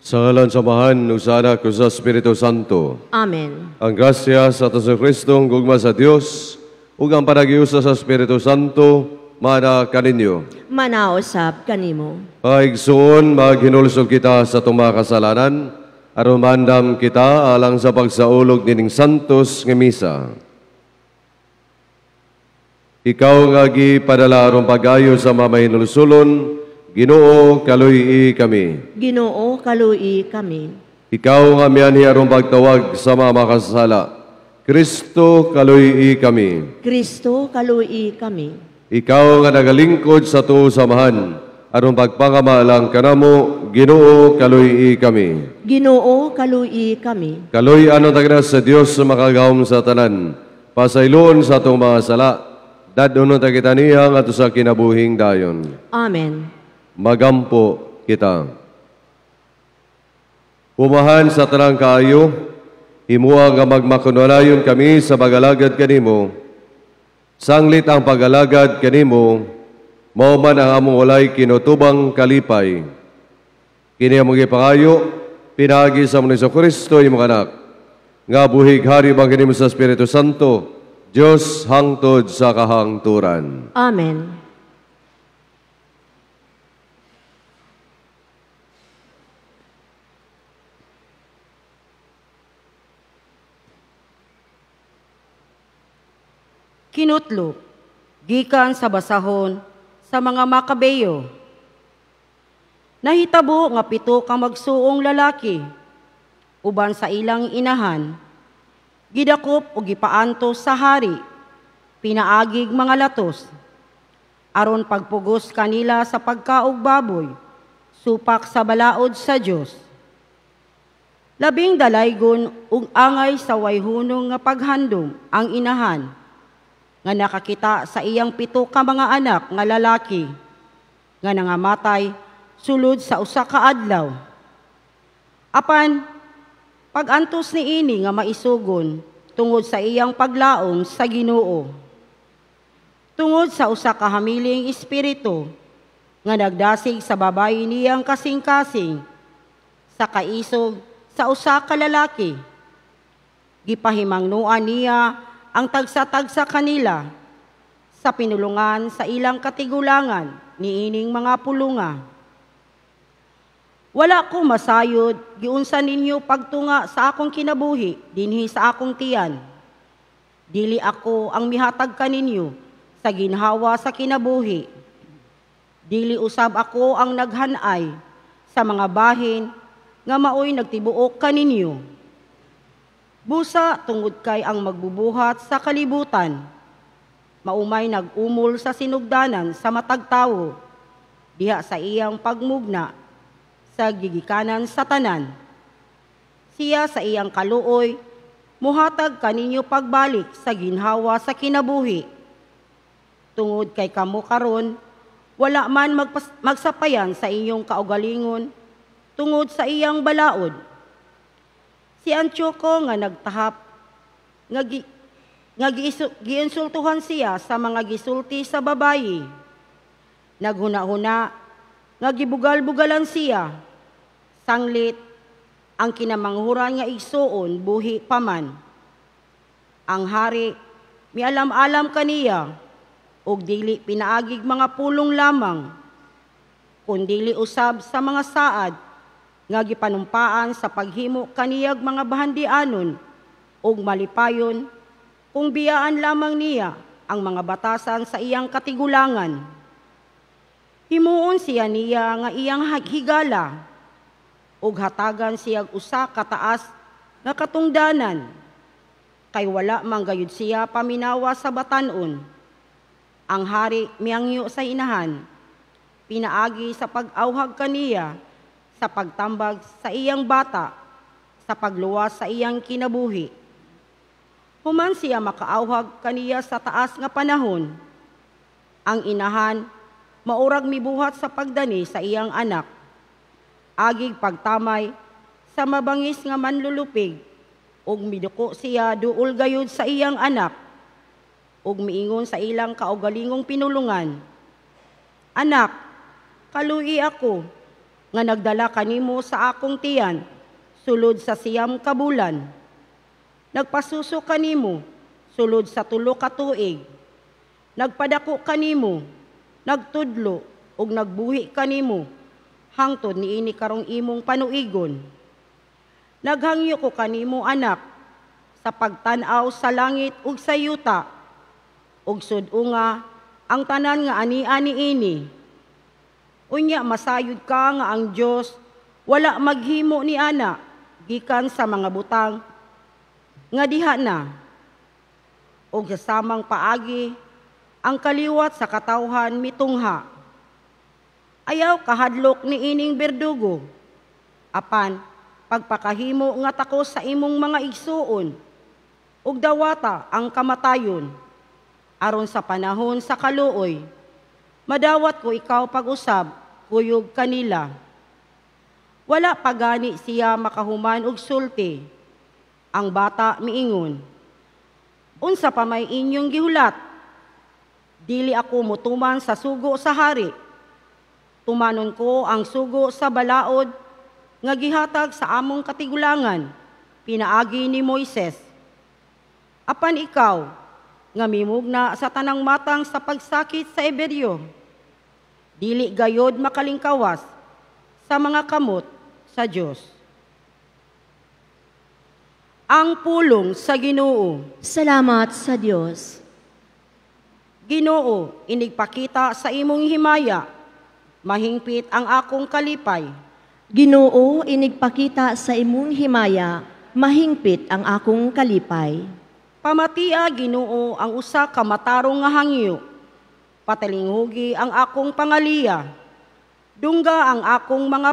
Sa ngalan sa Amahan, ug sa Anak, ug sa Espiritu Santo. Amen. Ang grasya sa atong Kristo, ang gugma sa Dios, ug ang panagiusa sa Espiritu Santo, mana kaninyo. Manausap kanimo. Mga igsoon, maghinulsol kita sa atong mga kasalanan, aron maandam kita alang sa pagsaulog nining santos nga misa. Ikaw nga gipadala aron pag-ayo sa mga mahinulsulon, Ginoo, kaluy-i kami. Ginoo, kaluy-i kami. Ikaw nga mianhi aron pagtawag sa mga makasala, Kristo, kaluy-i kami. Kristo, kaluy-i kami. Ikaw nga nagalingkod sa tuo samahan, aron pagpangamalang kanamo, Ginoo, kaluy-i kami. Ginoo, kaluy-i kami. Kaluy-an unta sa Dios sa makagahom sa tanan, pasayloon sa atong mga sala, dad-on unta kita niya ngadto sa kinabuhing dayon. Amen. Magampo kita. Umahan sa tanang kaayo, himua nga magmakunwalayon kami sa pag-alagad kanimo. Sanglit ang pag-alagad kanimo, mao man ang among walay kinutubang kalipay. Kini among gipangayo, pinaagi sa among Kristo imong anak, nga buhig hari bang kanimo sa Espiritu Santo, Dios hangtod sa kahangturan. Amen. Kinutlo, gikan sa basahon sa mga Makabeyo. Nahitabo nga 7 ka magsuong lalaki, uban sa ilang inahan, gidakop o gipaantos sa hari, pinaagig mga latos, aron pagpugos kanila sa pagkaog baboy, supak sa balaod sa Dios. Labing dalaygon ug angay sa wayhunong nga paghandom ang inahan, nga nakakita sa iyang 7 ka mga anak nga lalaki, nga nangamatay sulod sa usa ka adlaw. Apan, pag-antos niini nga maisugon tungod sa iyang paglaom sa Ginoo. Tungod sa usa ka hamiling espiritu nga nagdasig sa babayi niyang kasing-kasing sa kaisog sa usa ka lalaki. Gipahimangnoan niya ang tagsa-tagsa kanila sa pinulungan sa ilang katigulangan niining mga pulunga. Wala ko masayod giunsa ninyo pagtunga sa akong kinabuhi dinhi sa akong tiyan. Dili ako ang mihatag kaninyo sa ginhawa sa kinabuhi. Dili usab ako ang naghanay sa mga bahin nga maoy nagtibuok kaninyo. Busa tungod kay ang magbubuhat sa kalibutan, maumay nag-umol sa sinugdanan sa matag tawo, diha sa iyang pagmugna sa gigikanan sa tanan. Siya sa iyang kaluoy, muhatag kaninyo pagbalik sa ginhawa sa kinabuhi. Tungod kay kamo karon, wala man magsapayan sa inyong kaugalingon, tungod sa iyang balaod. Si Antioco nga nagtahap, nga giinsultuhan siya sa mga gisulti sa babayi. Naghuna-huna, nga gibugal-bugalan siya. Sanglit, ang kinamanghuran nga igsuon buhi paman. Ang hari, mialam-alam kaniya, ug dili pinaagig mga pulong lamang, kundili usab sa mga saad, nga gipanumpaan sa paghimo kaniyag mga bahandianon ug malipayon kung biyaan lamang niya ang mga batasan sa iyang katigulangan. Himuon siya niya nga iyang higala ug hatagan siyag usa ka taas nga katungdanan, kay wala man gayud siya paminawa sa batan-on. Ang hari miangyo sa inahan, pinaagi sa pag-awhag kaniya sa pagtambag sa iyang bata, sa pagluwas sa iyang kinabuhi. Human siya makaawhag kaniya sa taas nga panahon. Ang inahan maurag mibuhat sa pagdani sa iyang anak. Agig pagtamay sa mabangis nga manlulupig, ug miduko siya duol gayud sa iyang anak, ug miingon sa ilang kaugalingong pinulungan, Anak, kaluyi ako, nga nagdala kanimo sa akong tiyan sulod sa 9 ka bulan. Nagpasuso kanimo sulod sa 3 ka tuig. Nagpadako kanimo, nagtudlo ug nagbuhi kanimo hangtod niini karong imong panuigon. Naghangyo ko kanimo, anak, sa pagtan-aw sa langit ug sa yuta, ug sud-unga ang tanan nga ani-ani ini. Unya masayod ka nga ang Dios wala maghimo ni ana gikan sa mga butang nga diha na. Ug sa samang paagi ang kaliwat sa katawhan mitungha. Ayaw kahadlok ni ining berdugo, apan pagpakahimo nga takos sa imong mga igsuon, ug dawata ang kamatayon, aron sa panahon sa kaluoy, madawat ko ikaw pag-usab, kuyog kanila. Wala pagani siya makahuman og sulti. Ang bata miingon, unsa pa may inyong gihulat? Dili ako motuman sa sugo sa hari. Tumanon ko ang sugo sa balaod nga gihatag sa among katigulangan, pinaagi ni Moises. Apan ikaw, nga mimugna sa tanang matang sa pagsakit sa Eberyo, dili gayod makalingkawas sa mga kamot sa Dios. Ang pulong sa Ginoo. Salamat sa Dios. Ginoo, inigpakita sa imong himaya, mahingpit ang akong kalipay. Ginoo, inigpakita sa imong himaya, mahingpit ang akong kalipay. Pamatia, Ginoo, ang usa ka matarong nga hangyo. Patalinghugi ang akong pangaliya. Dungga ang akong mga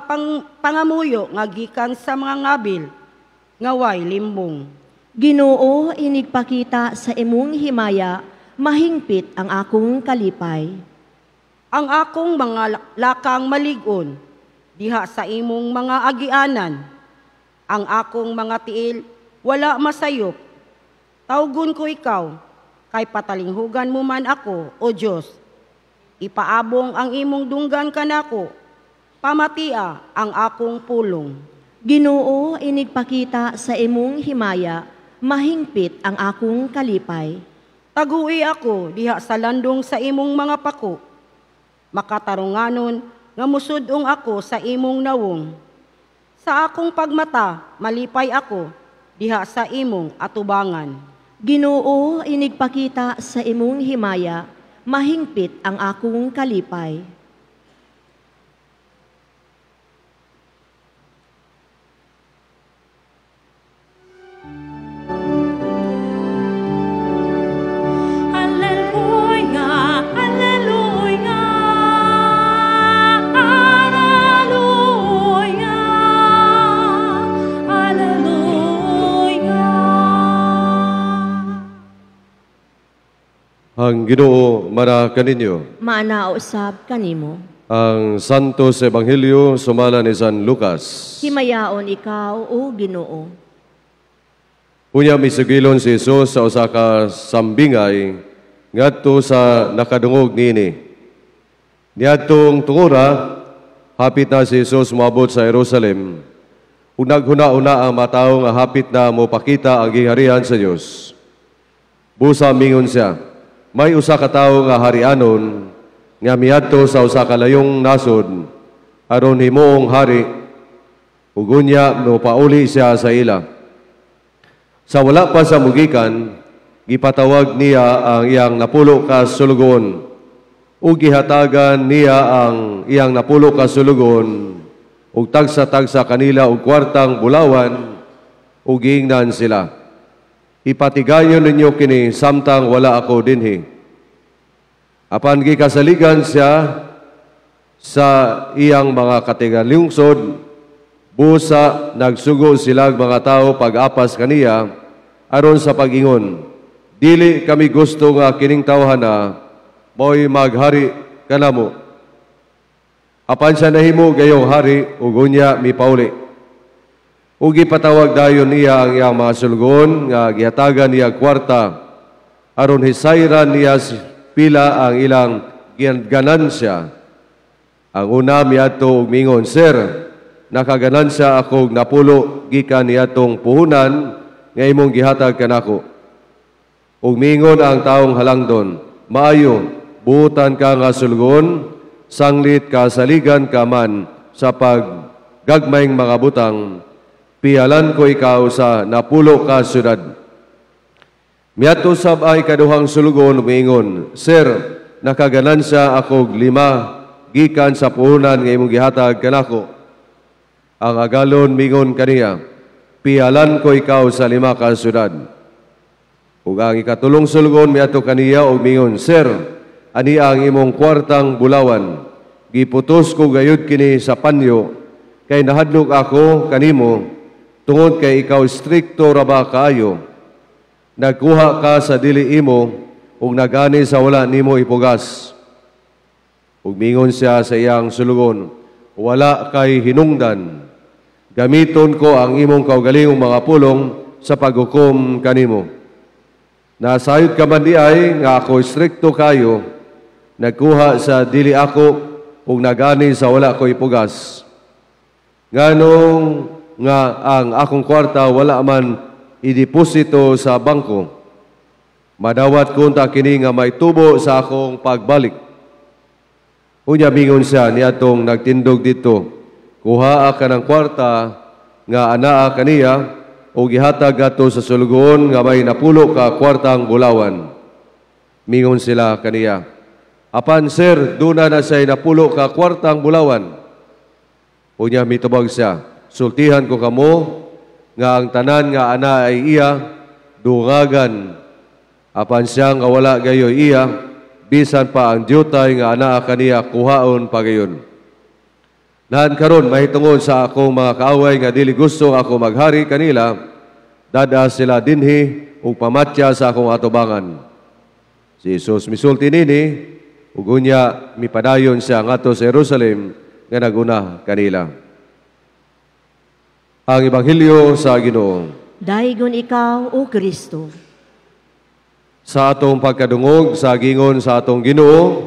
pangamuyo nga gikan sa mga ngabil, nga way limbong. Ginoo, inigpakita sa imong himaya, mahingpit ang akong kalipay. Ang akong mga lakang malig-on, diha sa imong mga agianan. Ang akong mga tiil, wala masayop. Tawgon ko ikaw, kay patalinghugan mo man ako, O Diyos. Ipaabong ang imong dunggan kanako, pamatia ang akong pulong. Ginoo, inigpakita sa imong himaya, mahingpit ang akong kalipay. Tagui ako diha sa landong sa imong mga pako. Makatarunganon nga musudong ako sa imong nawong. Sa akong pagmata, malipay ako diha sa imong atubangan. Ginoo, inigpakita sa imong himaya, mahingpit ang akong kalipay. Ang Ginoo mara kaninyo. Maanausab kanimo. Ang Santos Ebanghelyo sumala ni San Lucas. Himayaon ikaw, o Ginoo. Unya misugilon si Jesus sa usa ka sambingay ngadto sa nakadungog niini. Niadtong tungura, hapit na si Jesus moabot sa Jerusalem. Ug naghuna-una ang matawo nga hapit na mopakita ang gingharian sa Dios. Busa mingon siya, may usa ka tawo nga harianon nga miadto sa usa ka layong nasod aron himuong hari, ug unya mopauli siya sa ila. Sa wala pa sa mugikan, gipatawag niya ang iyang 10 ka sulugoon ug gihatagan niya ang iyang 10 ka sulugoon ug tagsa-tagsa kanila og kwartang bulawan ug giingnan sila, ipatigayon ninyo kini samtang wala ako dinhi. Apan gikasaligan siya sa iyang mga katigalungsod, busa nagsugo silag mga tao pag-apas kaniya aron sa pag-ingon, dili kami gusto nga kining tawhana mo'y maghari kanamo. Apan siya nahimo gayong hari ug unya mipauli. Ug gipatawag dayon niya ang iyang mga sulugoon nga gihatagan niya kwarta aron hisayran niya pila ang ilang ganansya. Ang una miadto ug miingon, "Sir, nakaganansya akog 10 gikan niadtong puhunan nga imong gihatag kanako." Ug miingon ang taong halangdon, "Maayo, buutan ka nga sulugoon, sanglit kasaligan ka man sa paggagmayng mga butang, piyalan ko ikaw sa 10 ka syudad." Miadto sab ang ikaduhang sulugoon, miingon, "Sir, nakaganansya akog 5 gikan sa puhunan nga imong gihatag kanako." Ang agalon mingon kaniya, "Piyalan ko ikaw sa 5 ka syudad." Ug ang ikatulong sulugoon miadto kaniya ug mingon, "Sir, ani ang imong kwartang bulawan. Giputos ko gayud kini sa panyo kay nahadlok ako kanimo tungod kay ikaw strikto ra ba kaayo. Nagkuha ka sa dili imo ug nagani sa wala nimo ipugas." Ug mingon siya sa iyang sulugoon, "Wala kay hinungdan. Gamiton ko ang imong kaugalingong mga pulong sa paghukom kanimo. Nasayod ka man diay nga ako strikto kayo, nagkuha sa dili ako ug nagani sa wala ko ipugas. Nganong nga ang akong kwarta wala man ideposito sa bangko? Madawat kunta kini nga may tubo sa akong pagbalik." Unya mingon siya niadtong nagtindog didto, "Kuhaa kanang kwarta nga anaa kaniya ug gihatag ngadto sa sulugoon nga may 10 ka kwartang bulawan." Mingon sila kaniya, "Apan sir, duna na siya'y 10 ka kwartang bulawan." Unya mitubag siya, "Sultihan ko kamo nga ang tanan nga ana ay iya, dungagan. Apan siya nga wala gayoy iya, bisan pa ang diutay nga anaa kaniya kuhaon pagayon. Nahan karon mahitungod sa akong mga kaaway nga dili gusto ako maghari kanila, dad-a sila dinhi ug pamatya sa akong atubangan." Si Jesus misulti nini ug unya mipadayon siya ngadto sa Jerusalem nga naguna kanila. Ang Ebanghelyo sa Ginoo. Daygon ikaw, O Kristo. Sa atong pagkadungog sa gingon sa atong Ginoo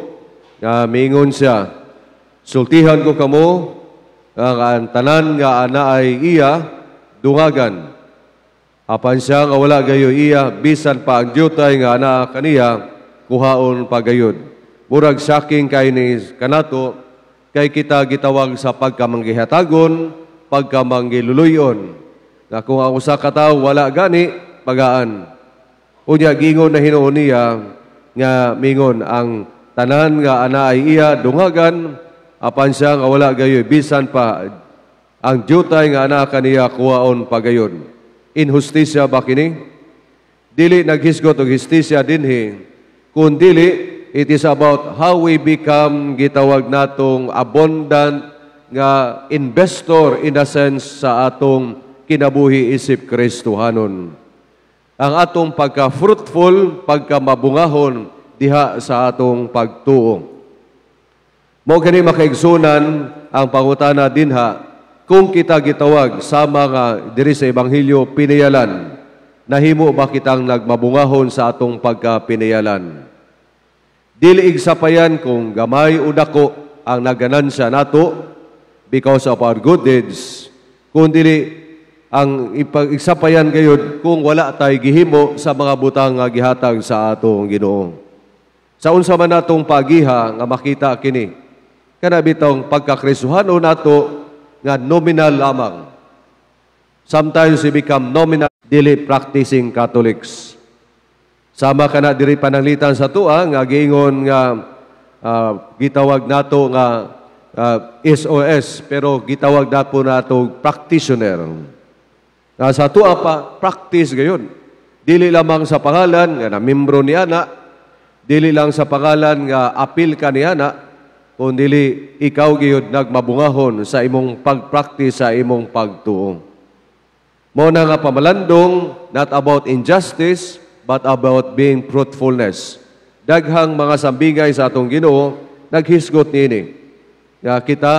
nga miingon siya, "Sultihan ko kamo nga ang tanan nga ana ay iya, dungagan. Apan siya nga wala gayo iya, bisan pa ang diutay nga ana kaniya kuhaon pagayod." Murag shocking kay ni kanato kay kita gitawag sa pagkamanggihatagon, pagkamanggiluluyon. Nga kung ang usa ka tawo wala gani, pagaan. Unya gingon na hinuon niya nga mingon ang tanan nga ana ay iya, dungagan, apan siya nga wala gayoy, bisan pa ang diutay nga ana kaniya kuhaon pagayon. Inhustisya ba kini? Dili naghisgot og hustisya dinhi, kun dili it is about how we become gitawag natong abundant nga investor in a sense sa atong kinabuhi isip Kristohanon. Ang atong pagka-fruitful, pagka-mabungahon diha sa atong pagtuo. Mao kani, makaigsunan, ang pangutana dinha, kung kita gitawag sa mga diri sa Ebanghelyo pinayalan, nahimo ba kitang nagmabungahon sa atong pagka-pinayalan? Dili igsapayan kung gamay o dako ang naganansya nato because of our good deeds, kung dili ang igsapayan gayud kung wala tay gihimo sa mga butang nga gihatag sa atong Ginoo. Sa unsa man natong pagiha nga makita kini, kana bitong pagkakristohano nato nga nominal lamang. Sometimes we become nominal, dili practicing Catholics. Sama kana diri pananglitan sa tua nga giingon nga gitawag nato nga SOS, pero gitawag na po nato practitioner. Nga sa tua pa practice gayon. Dili lamang sa pangalan nga na membro ni ana, dili lang sa pangalan nga apil ka ni ana, kun dili ikaw gayud nagmabungahon sa imong pagpractice sa imong pagtuo. Mao na nga pamalandong, not about injustice but about being fruitfulness. Daghang mga sambingay sa atong Ginoo naghisgot niini. Nga kita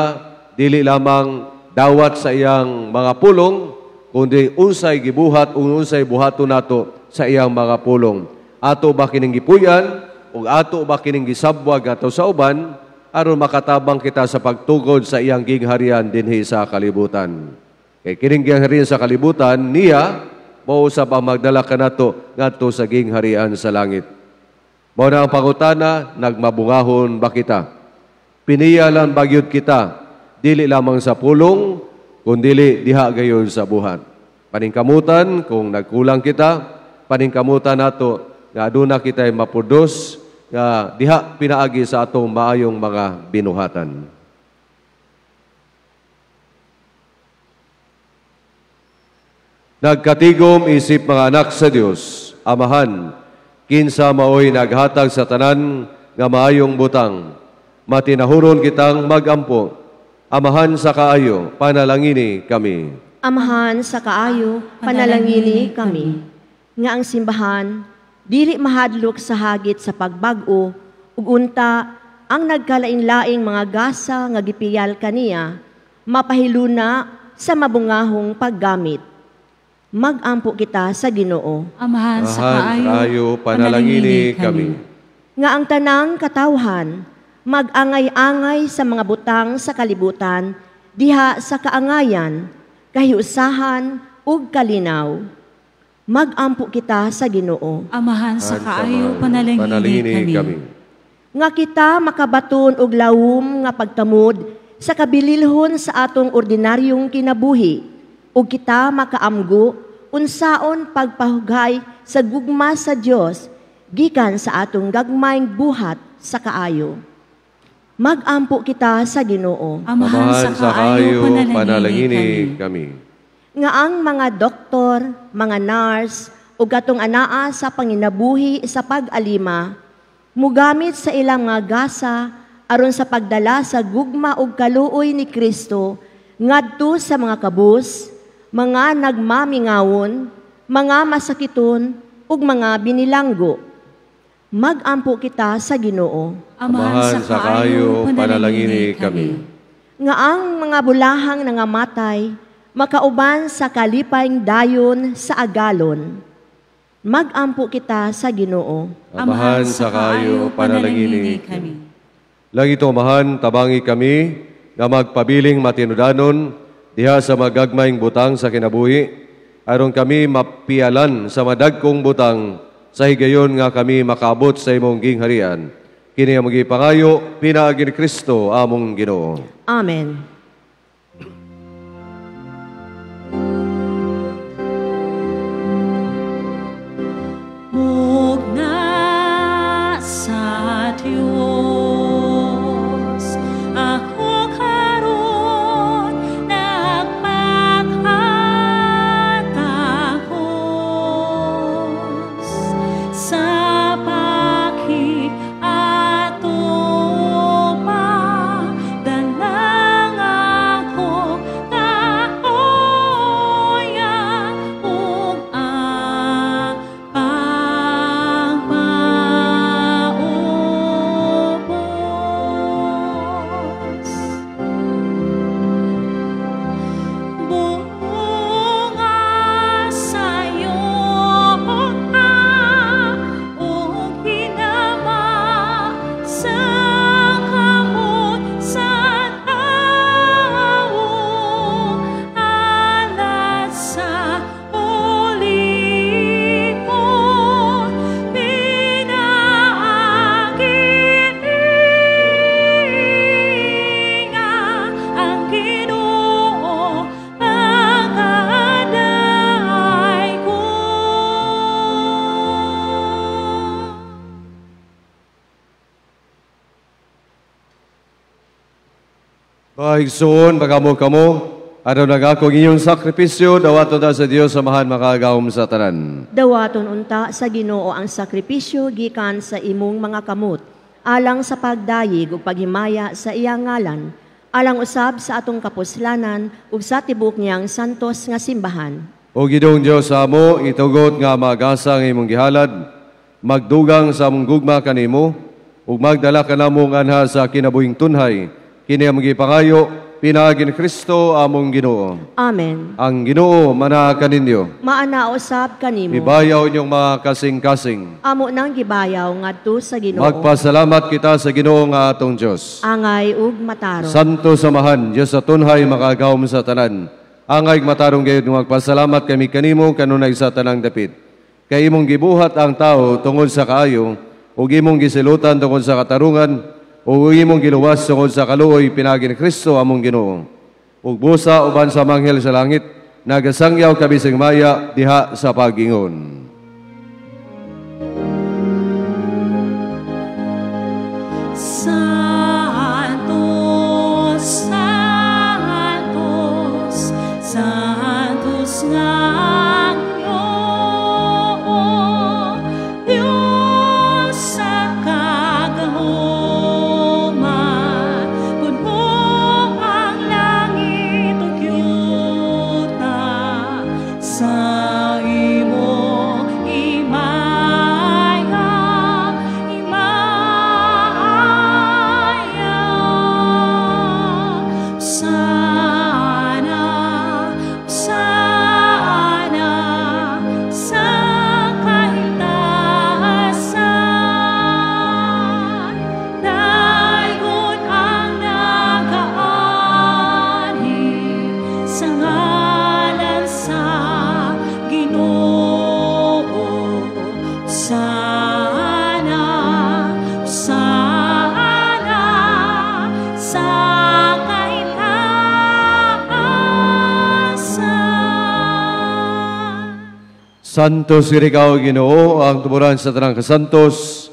dili lamang dawat sa iyang mga pulong, kundi unsay gibuhat ug unsay buhaton nato sa iyang mga pulong. Ato ba kining gipuy-an ug ato ba kining gisabwag ato sa uban? aron makatabang kita sa pagtugod sa iyang gingharian dinhi sa kalibutan. Kay kining gingharian sa kalibutan niya mao usab ang magdala kanato ngadto sa gingharian sa langit. Mao na ang pangutana, nagmabungahon ba kita? Piniyalan ba gyud kita dili lamang sa pulong kundili diha gayon sa buhat. Paningkamutan kung nagkulang kita, paningkamutan nato nga aduna kita'y mapudos nga diha pinaagi sa atong maayong mga binuhatan. Nagkatigom isip mga anak sa Dios, Amahan, kinsa maoy naghatag sa tanan nga maayong butang, matinahuron kitang magampo. Amahan sa kaayo, panalangini kami. Amahan sa kaayo, panalangini kami. Nga ang simbahan dili mahadlok sa hagit sa pagbag-o ug unta ang nagkalain-laing mga gasa nga gipiyal kaniya mapahiluna sa mabungahong paggamit. Magampo kita sa Ginoo. Amahan sa kaayo, panalangini kami. Nga ang tanang katawhan mag-angay-angay sa mga butang sa kalibutan diha sa kaangayan, kahiusahan ug kalinaw. Magampo kita sa Ginoo. Amahan sa kaayo, panalangini kami. Nga kita makabaton og lawom nga pagtamod sa kabililhon sa atong ordinaryong kinabuhi, ug kita makaamgo unsaon pagpahugay sa gugma sa Dios gikan sa atong gagmayng buhat sa kaayo. Magampo kita sa Ginoo. Amahan sa kaayo, panalangini kami. Nga ang mga doktor, mga nurse, ug katong anaa sa panginabuhi sa pag-alima, mugamit sa ilang mga gasa aron sa pagdala sa gugma ug kaluoy ni Kristo ngadto sa mga kabus, mga nagmamingawon, mga masakiton, ug mga binilanggo. Magampo kita sa Ginoo. Amahan sa kaayo, panalangini kami. Nga ang mga bulahang nangamatay makauban sa kalipayng dayon sa agalon. Magampo kita sa Ginoo. Amahan sa kaayo, panalangini kami. Langit Amahan, tabangi kami nga magpabiling matinudanon diha sa magagmayng butang sa kinabuhi, aron kami mapialan sa madagkong butang sa higayon nga kami makaabot sa imong gingharian. Kini ang magipangayo pinaagi ni Kristo among Ginoo. Amen. Mugna sa Dios, ako karon nagpakatakos sa pakiatubang dalang ako kaoya ug ang pagpaubos. Bunga sa iyong ug hinama sa kamot sa tawo, alat sa ulipon, pinaagi nga ang Ginoo pagaday ko. Mahigsoon, pagamo kamo, aron nagako ang inyong sakripisyo, dawaton ta sa Dios Amahan makagagahom sa tanan. Dawaton unta sa Ginoo ang sakripisyo gikan sa imong mga kamot, alang sa pagdayeg ug paghimaya sa iyang ngalan, alang usab sa atong kapuslanan ug sa tibok niyang santos nga simbahan. O Ginoong Dios amo, itugot nga magasa ang imong gihalad, magdugang sa among gugma kanimo, ug magdala kanamong anha sa kinabuhing tunhay. Kini ang gipangayo Pinaagi ni Kristo among Ginoo. Amen. Ang Ginoo manaa kaninyo. Maana usab kanimo. Ibayaw inyong mga kasing-kasing. Amo nang gibayaw ngadto sa Ginoo. Magpasalamat kita sa Ginoo nga atong Dios. Angay ug matarong. Santo samahan, Dios sa tunhay makagawom sa tanan. Angay matarong gayud magpasalamat kami kanimo kanunay sa tanang dapit. Kay imong gibuhat ang tao tungod sa kaayo, ug imong gisilutan tungod sa katarungan, ug imong giluwas tungod sa kaluoy pinaagi ni Kristo among Ginoo. Ug busa uban sa manghel sa langit, nagasangyaw kami sing maya diha sa pag-ingon. Santo, Santos, Santos nga Ginoo, Dios sa kagahuman, puno ang langit ug yuta sa imong himaya, himaya. Sana, sana, sa kahitasan, daygon ang nagaanhi sa ngalan sa Ginoo. Sana, sana, sa kahitasan. Santo ikaw, Ginoo, ang tuburan sa tanang kasantos.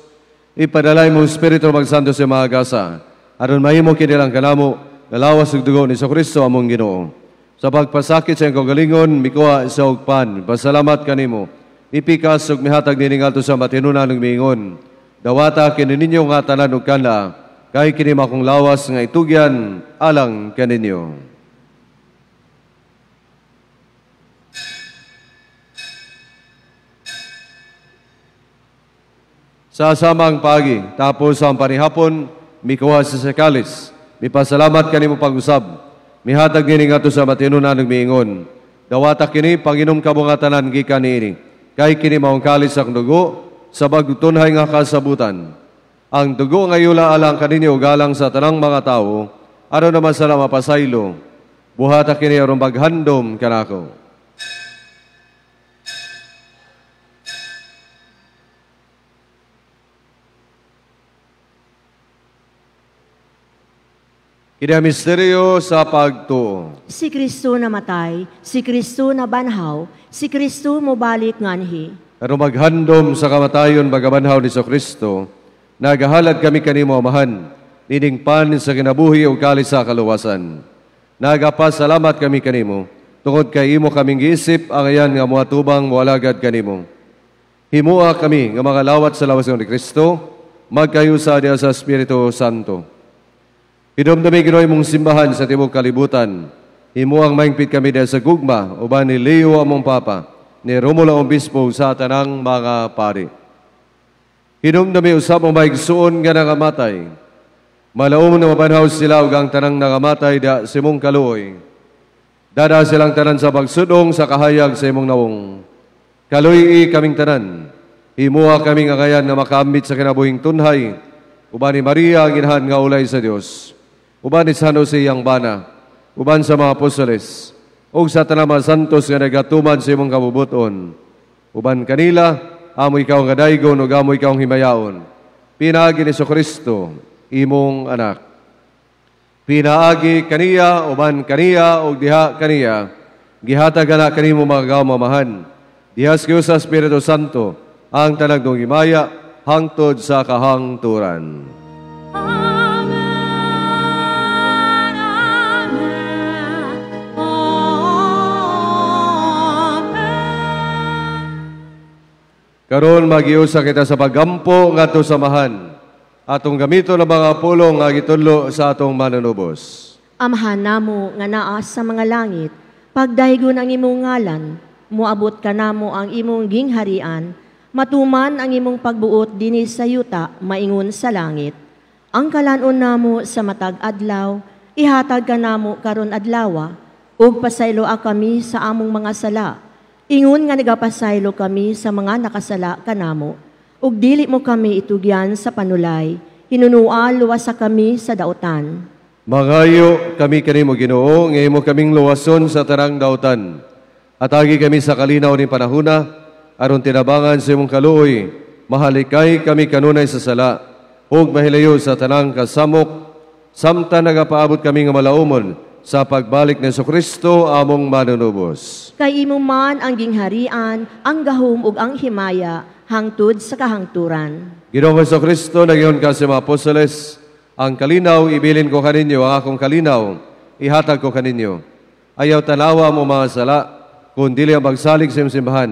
Ipadalay mo Espiritu magsanto sa mga gasa. Aron mahimo kinilang kanamo, nalawas ug dugo ni Kristo among Ginoo. Sa pagpasakit sa iyang kaugalingon, mikuha sa ugpan. Pasalamat kanimo. Ipikas ug mihatag nining ngadto sa matinunan ug miingon. Dawata kini ninyo nga tanan ug kanla, kay kini makong lawas nga itugyan alang kaninyo. Sa samang pagi, tapos ang panihapon, mikuha sa sakalis. Mipasalamat kanimo pag-usab. Mihatag nining ngadto sa matinunan ug miingon. Dawata kini panginom kamo nga tanan gikan niini. Kay kini maong kalis ang dugo sa bagtunhay nga kasabutan. Ang dugo nga yula alang kaninyo galang sa tanang mga tawo, aron naman sila mapasaylo. Buhata kini aron maghandom kanako. Kini ang misteryo sa pagtuo. Si Kristo namatay, si Kristo nabanhaw, si Kristo mobalik nganhi. Aron maghandom sa kamatayon bagabanhaw ni Kristo, nagahalad kami kanimo Amahan, nining pan sa kinabuhi ug kalis sa kaluwasan. Nagapasalamat kami kanimo, tungod kay imo kaming giisip ang ayan nga moatubang moalagad kanimo. Himua kami nga mga lawat sa lawas ni Kristo, magkayusa diha sa Espiritu Santo. Hinumdumi Ginoo imong simbahan sa tibuok kalibutan. Himuang mahingpit kami diha sa gugma uban ni Leo among Papa, ni Romulo ang Obispo sa tanang mga pari. Hinumdumi usab ang maigsuon nga nangamatay. Malaom na mabanhaw sila ug ang tanang nangamatay diha sa imong kaluoy. Dada silang tanan sa pagsudong sa kahayag sa imong nawong. Kaluoy kaming tanan. Himua kaming angayan nga makaambit sa kinabuhing tunhay. Uban ni Maria ang inahan nga ulay sa Dios. Uban ni San Jose iyang bana, uban sa mga apostoles, ug sa tanang mga santos nga nagatuman sa imong kabubuton. Uban kanila, amo ikaw nga daygon ug amo ikaw ang himayaon. Pinaagi ni Kristo, imong anak. Pinaagi kaniya, uban kaniya, ug diha kaniya, gihatag ana kanimo mga gawmamahan. Diha sa Espiritu Santo, ang tanang himaya, hangtod sa kahangturan. Amen, amen, amen. Karon magiusa kita sa paggampo ngadto sa Amahan. Atong gamiton ang mga pulong nga gitudlo sa atong manunubos. Amahan namo nga naa sa mga langit, pagdaygon ang imong ngalan, moabot kanamo ang imong gingharian, matuman ang imong pagbuot dinhi sa yuta, maingon sa langit. Ang kalan-on namo sa matag adlaw, ihatag kanamo karon adlawa, ug pasayloa kami sa among mga sala. Ingon nga nagapasaylo kami sa mga nakasala kanamo, ug dili mo kami itugyan sa panulay, hinunua luwasa kami sa dautan. Mangayo kami kanimo Ginoo, nga imo kaming luwason sa tanang dautan. Atagi kami sa kalinaw ni panahuna, aron tinabangan sa imong kaluoy, mahalikay kami kanunay sa sala, ug mahilayo sa tanang kasamok, samtang nagapaabot kami nga malaumon sa pagbalik ni Hesukristo among manunubos. Kay imo man ang gingharian, ang gahom ug ang himaya, hangtod sa kahangturan. Ginoong Hesukristo, nagyon ka sa mga apostoles, ang kalinaw ibilin ko kaninyo, ang akong kalinaw ihatag ko kaninyo. Ayaw tanawa mo mga sala, kun dili ang pagsalig sa imong simbahan.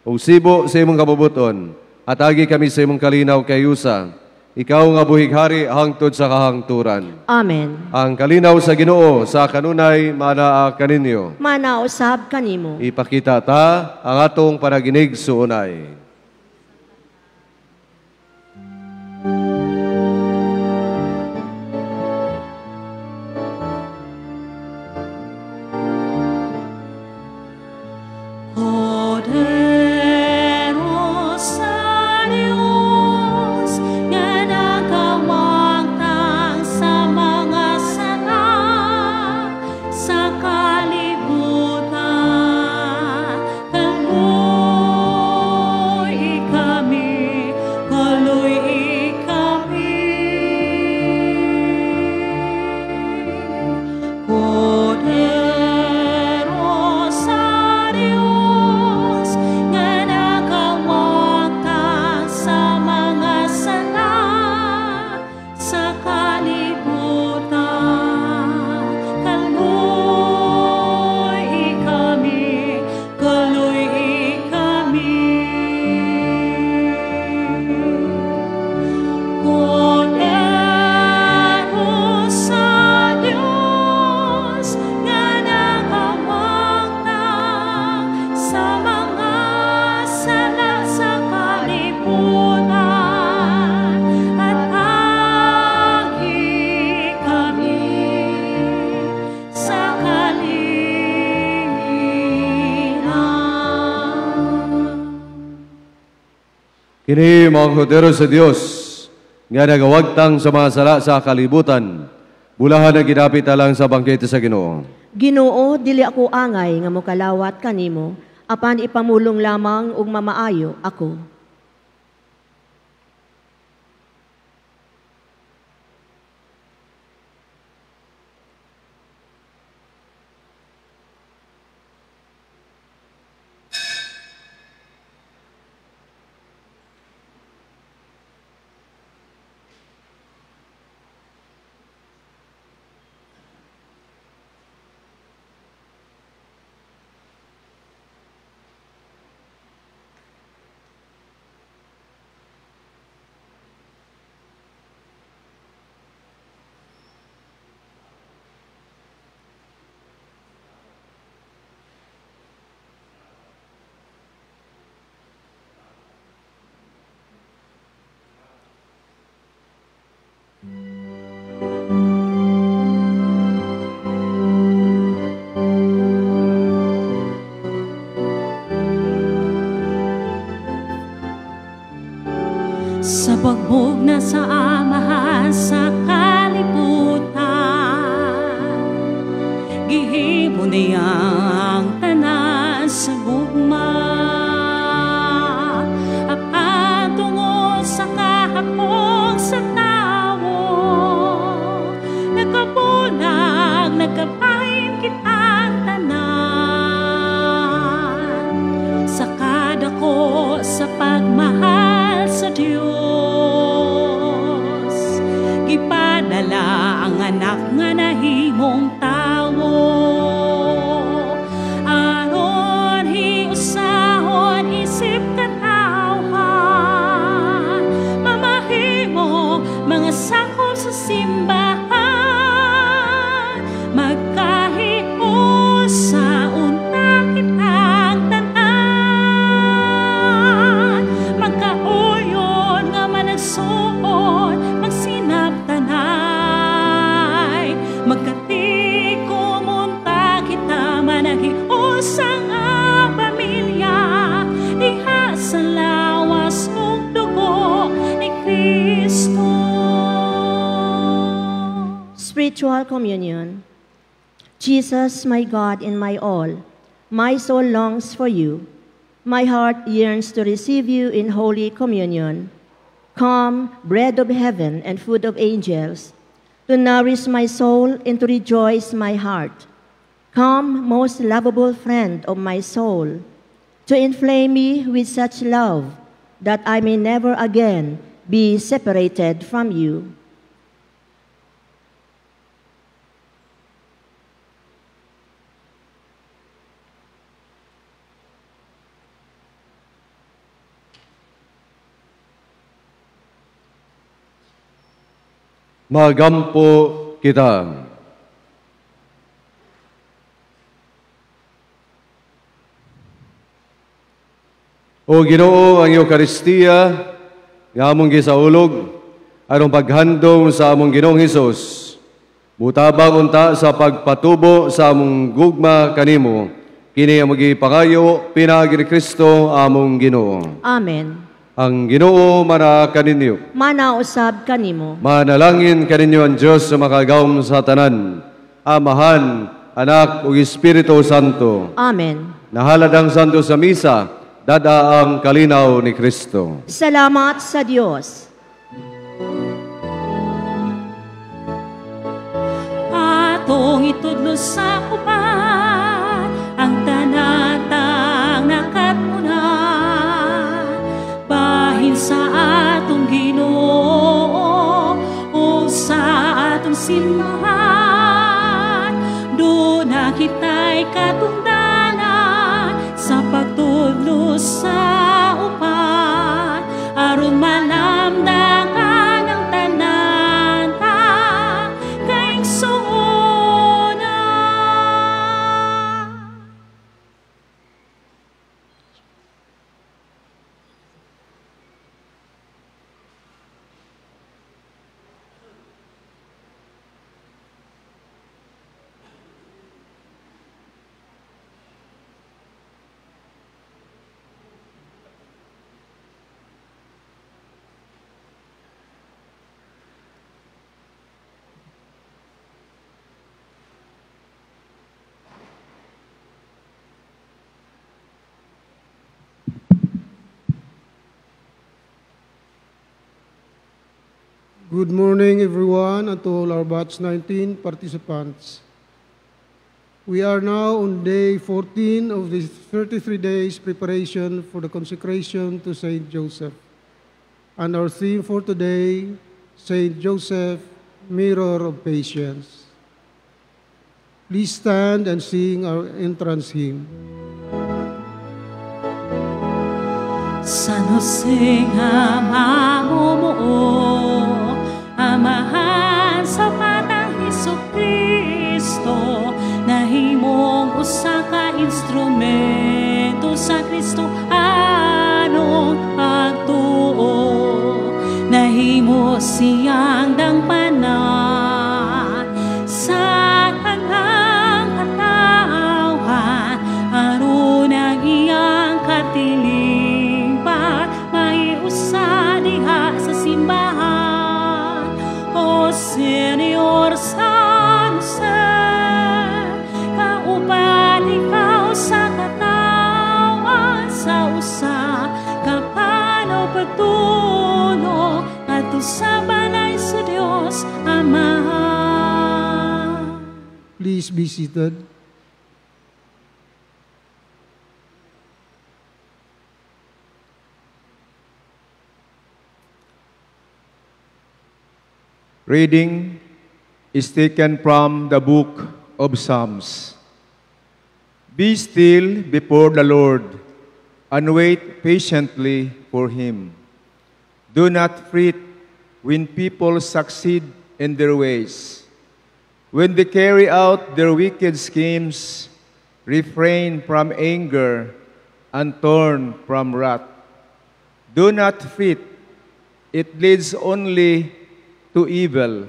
Ug sibo sa imong kabubuton, atagi kami sa imong kalinaw kay usa. Ikaw nga buhig hari hangtod sa kahangturan. Amen. Ang kalinaw sa Ginoo sa kanunay manaa kaninyo. Manausab kanimo. Ipakita ta ang atong panaginig suunay. Kini mga kordero sa Dios nga nagawagtang sa mga sala sa kalibutan, bulahan ang ginapit alang sa bangkete sa Ginoo. Ginoo, dili ako angay nga mokalawat kanimo, apan ipamulong lamang ug mamaayo ako. Sa bagbog na sa amahan sa kalibutan, gihimo niya ang tanan sa gugma. Apan tungod sa kahapong sa tawo, nagkabulag, nagkapain kitang tanan. Sa kadako sa pagmahal sa Diyos, gipadala ang anak nga nahimong tawo, aron hiusahon isip katawhan, mamahimo mga sakop sa simbahan, magkahiusa unta kitang tanan, magkauyon nga managsuon, magsinabtanay, magka Spiritual Communion. Jesus, my God and my all, my soul longs for you. My heart yearns to receive you in Holy Communion. Come, bread of heaven and food of angels, to nourish my soul and to rejoice my heart. Come, most lovable friend of my soul, to inflame me with such love that I may never again be separated from you. Magampo kita. O Ginoo, ang Eukaristiya nga among gisaulog aron paghandom sa among Ginoong Hesus, mutabang unta sa pagpatubo sa among gugma kanimo. Kini ang magipangayo pinaagi ni Kristo among Ginoo. Amen. Ang Ginoo mana kaninyo. Mana usab kanimo. Manalangin kaninyo ang Dios sa makagawom sa tanan, Amahan, Anak ug Espiritu Santo. Amen. Nahalad ang Santo sa misa, dada ang kalinaw ni Kristo. Salamat sa Dios. Atong itudlo sa uban ang tanatang nakatmunan, bahin sa atong Ginoo o sa atong simbahan. Do na kita'y katungdanan sa pagtudlo sa uban, aron malamdangan ang tanan kaigsuonan. Good morning, everyone, and to all our Batch 19 participants. We are now on day 14 of the 33 days preparation for the consecration to Saint Joseph. And our theme for today, Saint Joseph, Mirror of Patience. Please stand and sing our entrance hymn. San Jose nga mamumuo, Amahan sa Batang Hesukristo, nahimong usa ka instrumento sa Kristo anong pagtuo. Nahimo siyang dangpanan sa tanang katawhan, aron ang iyang katilingban maiusa diha sa simbahan. O Señor San Jose, kauban ikaw sa katawan, sa usa ka pano pagtulo ngadto sa balay sa Dios Amahan. Please be seated. Reading is taken from the book of Psalms. Be still before the Lord and wait patiently for Him. Do not fret when people succeed in their ways. When they carry out their wicked schemes, refrain from anger and turn from wrath. Do not fret, it leads only to evil,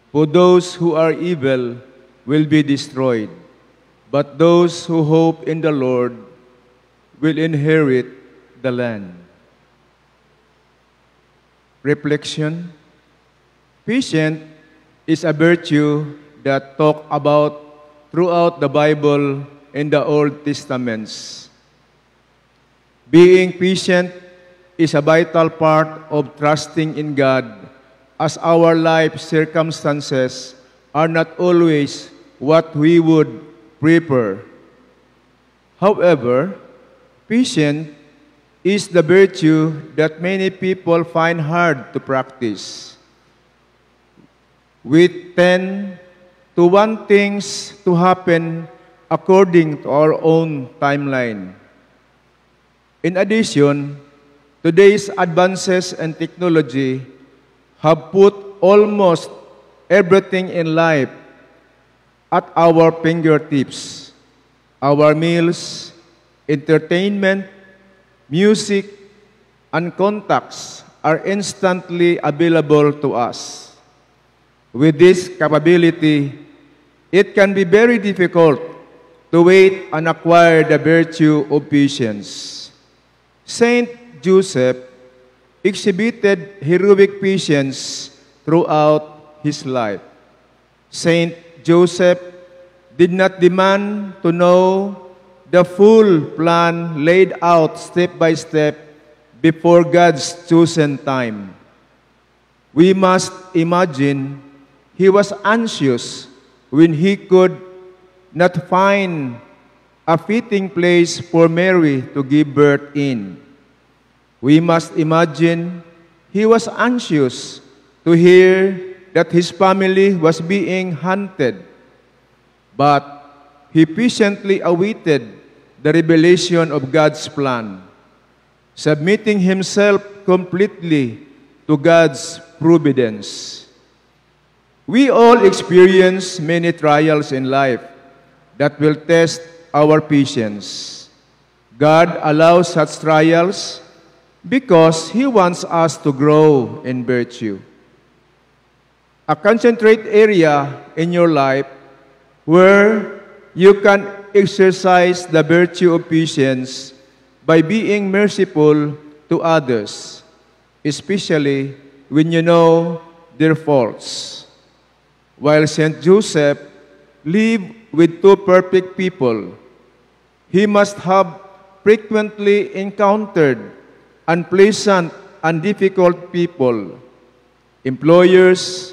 for those who are evil will be destroyed, but those who hope in the Lord will inherit the land. Reflection. Patient is a virtue that talk about throughout the Bible in the Old Testaments. Being patient is a vital part of trusting in God, as our life circumstances are not always what we would prefer. However, patience is the virtue that many people find hard to practice. We tend to want things to happen according to our own timeline. In addition, today's advances in technology have put almost everything in life at our fingertips. Our meals, entertainment, music, and contacts are instantly available to us. With this capability, it can be very difficult to wait and acquire the virtue of patience. Saint Joseph exhibited heroic patience throughout his life. Saint Joseph did not demand to know the full plan laid out step by step before God's chosen time. We must imagine he was anxious when he could not find a fitting place for Mary to give birth in. We must imagine he was anxious to hear that his family was being hunted, but he patiently awaited the revelation of God's plan, submitting himself completely to God's providence. We all experience many trials in life that will test our patience. God allows such trials because He wants us to grow in virtue. A concentrate area in your life where you can exercise the virtue of patience by being merciful to others, especially when you know their faults. While Saint Joseph lived with two perfect people, he must have frequently encountered unpleasant and difficult people, employers,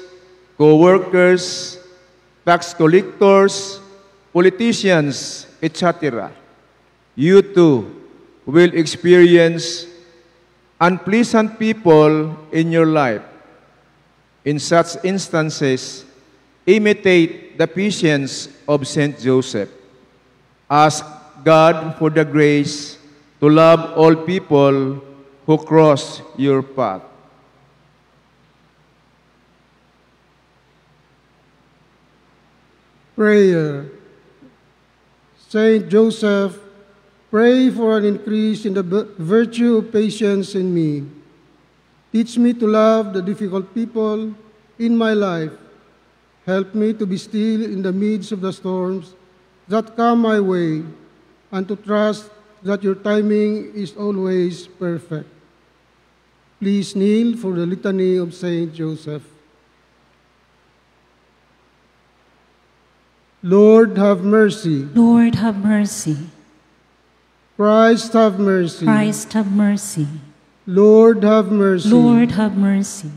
co-workers, tax collectors, politicians, etc. You too will experience unpleasant people in your life. In such instances, imitate the patience of Saint Joseph. Ask God for the grace to love all people who cross your path. Prayer. Saint Joseph, pray for an increase in the virtue of patience in me. Teach me to love the difficult people in my life. Help me to be still in the midst of the storms that come my way, and to trust that your timing is always perfect. Please kneel for the Litany of Saint Joseph. Lord, have mercy. Lord, have mercy. Christ, have mercy. Christ, have mercy. Lord, have mercy. Lord, have mercy.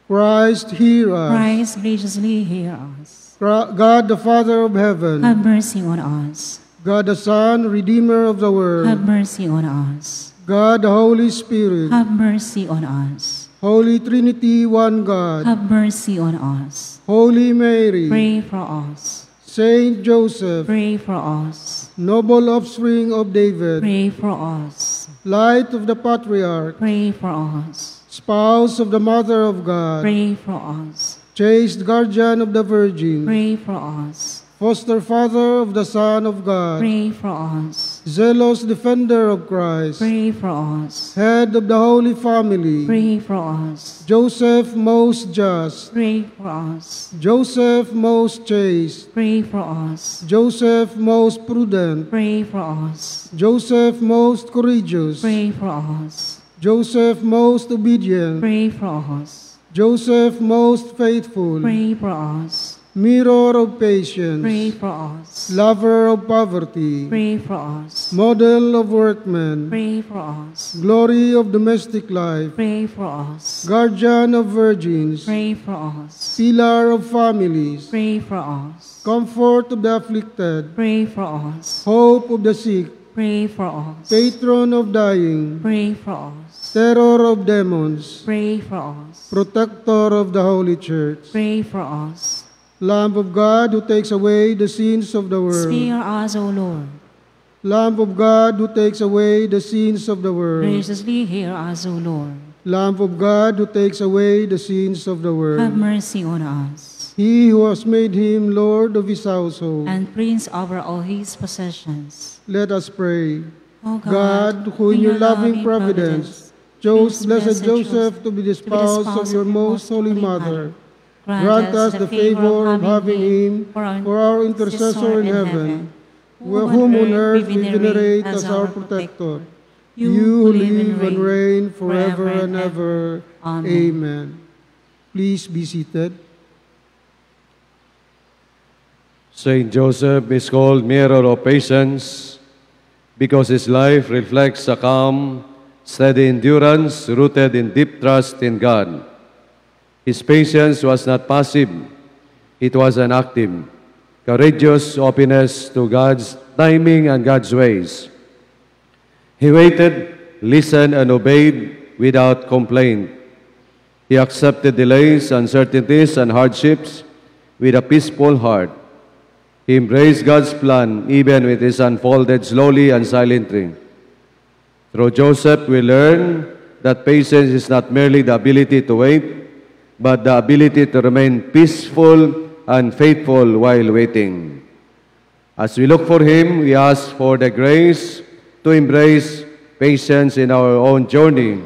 Christ, hear us. Christ, graciously hear us. God, the Father of heaven, have mercy on us. God, the Son, Redeemer of the world, have mercy on us. God, the Holy Spirit, have mercy on us. Holy Trinity, one God, have mercy on us. Holy Mary, pray for us. Saint Joseph, pray for us. Noble offspring of David, pray for us. Light of the Patriarch, pray for us. Spouse of the Mother of God, pray for us. Chaste Guardian of the Virgin, pray for us. Foster Father of the Son of God, pray for us. Zealous Defender of Christ, pray for us. Head of the Holy Family, pray for us. Joseph most just, pray for us. Joseph most chaste, pray for us. Joseph most prudent, pray for us. Joseph most courageous, pray for us. Joseph most obedient, pray for us. Joseph most faithful, pray for us. Mirror of patience, pray for us. Lover of poverty, pray for us. Model of workmen, pray for us. Glory of domestic life, pray for us. Guardian of virgins, pray for us. Pillar of families, pray for us. Comfort of the afflicted, pray for us. Hope of the sick, pray for us. Patron of dying, pray for us. Terror of demons, pray for us. Protector of the Holy Church, pray for us. Lamb of God who takes away the sins of the world, spare us, O Lord. Lamb of God who takes away the sins of the world, graciously hear us, O Lord. Lamb of God who takes away the sins of the world, have mercy on us. He who has made him Lord of his household, and Prince over all his possessions. Let us pray. O God, who in your loving providence chose blessed Joseph to be the spouse of your most holy mother, grant us the favor of having him for our intercessor in heaven, whom on earth we venerate as our protector. You who live and reign forever and ever. Amen. Please be seated. Saint Joseph is called Mirror of Patience because his life reflects a calm, steady endurance rooted in deep trust in God. His patience was not passive, it was an active, courageous openness to God's timing and God's ways. He waited, listened, and obeyed without complaint. He accepted delays, uncertainties, and hardships with a peaceful heart. He embraced God's plan even when it is unfolded slowly and silently. Through Joseph, we learn that patience is not merely the ability to wait, but the ability to remain peaceful and faithful while waiting. As we look for him, we ask for the grace to embrace patience in our own journey,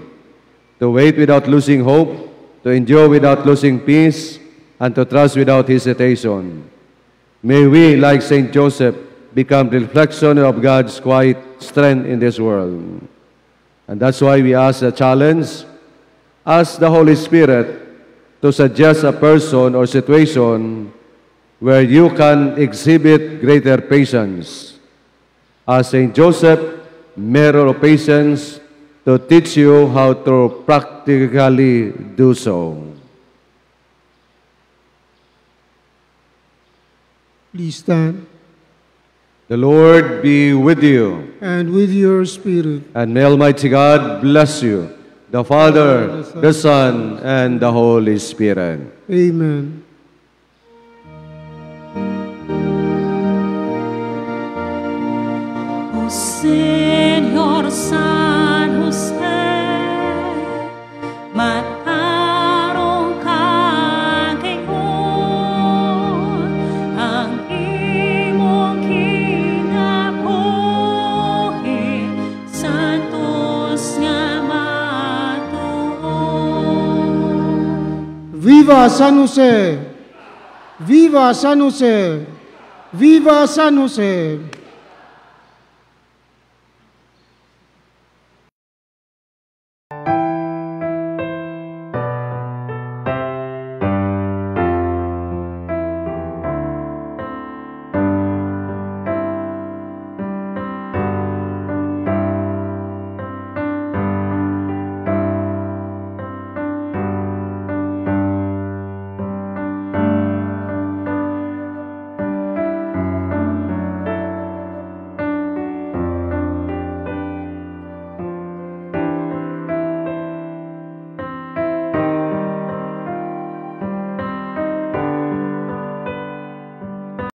to wait without losing hope, to endure without losing peace, and to trust without hesitation. May we, like Saint Joseph, become the reflection of God's quiet strength in this world. And that's why we ask the challenge, ask the Holy Spirit to suggest a person or situation where you can exhibit greater patience. Ask Saint Joseph, mirror of patience, to teach you how to practically do so. Please stand. The Lord be with you. And with your spirit. And may Almighty God bless you, the Father, the Son, and the Holy Spirit. Amen. O Señor San Jose, matarong ka gayon, ang imong kinabuhi, santos nga matuon. Viva San Jose! Viva San Jose! Viva San Jose!